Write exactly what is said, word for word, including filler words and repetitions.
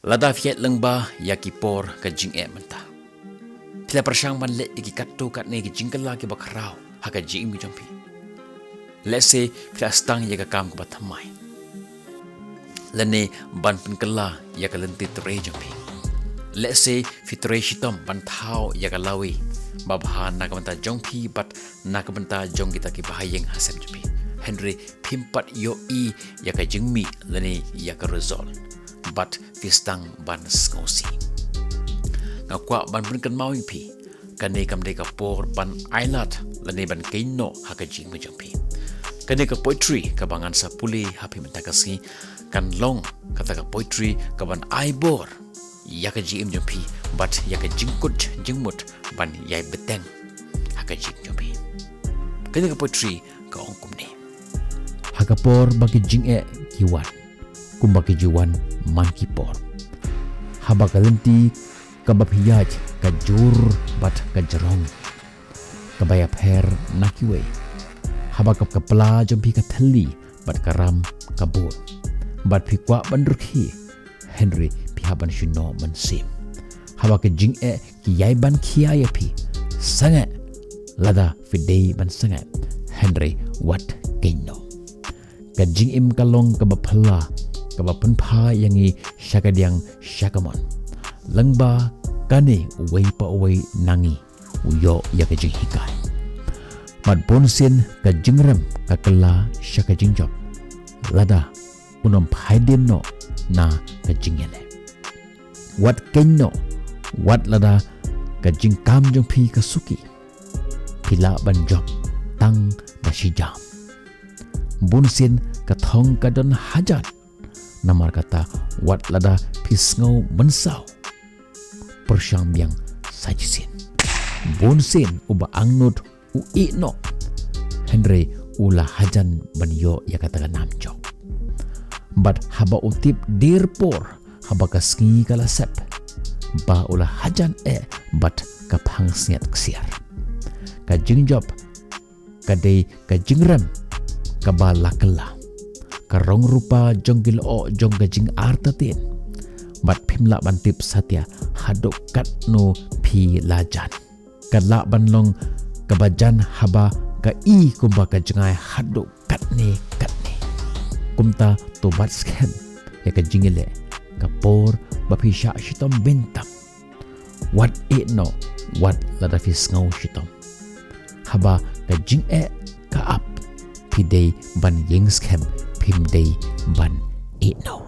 Lada phi ïaid lyngba ïa ki por ka jingeh mynta, phi la pyrshang ban leh ïa ki katto katne ki jingkylla kiba khraw ha ka jingim ka jong phi. Lehse phi la sdang ïa ka kam kaba thymmai, lane ban pynkylla ïa ka lynti trei jong phi. Lehse phi trei shitom ban thaw ïa ka lawei ba bha na ka bynta jong phi bad na ka bynta jong kita kiba ha ïing ha sem jong phi, hynrei phim pat ïohi ïa ka jingmih lane ïa ka result, bad phi sdang ban sngewsih. Nga kwah ban pynkynmaw ïa phi, kane kam dei ka por ban ailad lane ban kynnoh ha ka jingim ka jong phi. Kane ka poetry kaba ngan sa pule ha phi mynta ka sngi kan long kata ka poetry kaban ai bor ïa ka jingim jong phi bad ïa ka jingkut jingmut ban ïai bteng ha ka jingim jong phi. Kane ka poetry ka ong kumne: Ha ka por ba ki jingeh ki wan, kumba ki ju wan man ki por, haba ka lynti kaba phi ïaid ka jur bad ka jrong, kaba ïapher na kiwei, haba ka, ka pla jong phi ka thylli bad ka ram ka bud, bad phi kwah ban rkhie, hynrei phi hap ban shu noh mynsiem. Haba ka jingeh ki ïai ban khia ïa phi, sangeh lada phi dei ban sangeh, hynrei wat kynnoh. Ka jingim ka long kaba phylla, kaba pynpha ïa ngi sha kadiang sha kamon. Lyngba kane uwei pa uwei na ngi u ïoh ïa ka jinghikai. Bad bunsien ka jingrem ka kylla sha ka jingjop lada un ym phai dien noh na ka jingïaleh. Wat kynnoh, wat lada ka jingkam jong phi ka suki, phi lah ban jop tang da shi jam. Bunsien ka thong ka don hajan, namar kata wat lada phi sngew mynsaw, pyrshang biang sa shisien. Bunsien uba angnud u ïeh noh, hynrei u la hajan ban ïoh ïa kata ka nam jop. Bad haba u tip dier por, haba ka sngi ka la sep, ba u la hajan eh bad ka phangsngiat ksiar. Ka jingjop ka dei ka jingrem kaba la kylla, ka rong rupa jong ki lyoh jong ka jingartatien. Bad phim lah ban tip satia haduh katno phi la jan. Ka lah ban long kaba jan haba ka i kumba ka jngai haduh katne katne. Kumta to bat skhem ïa ka jingïaleh, ka por ba phi shah shitom bynta. Wat ïeh noh, wat lada phi sngew shitom. Haba ka jingeh ka ap, phi dei ban ïeng skhem, phim dei ban ïeh noh.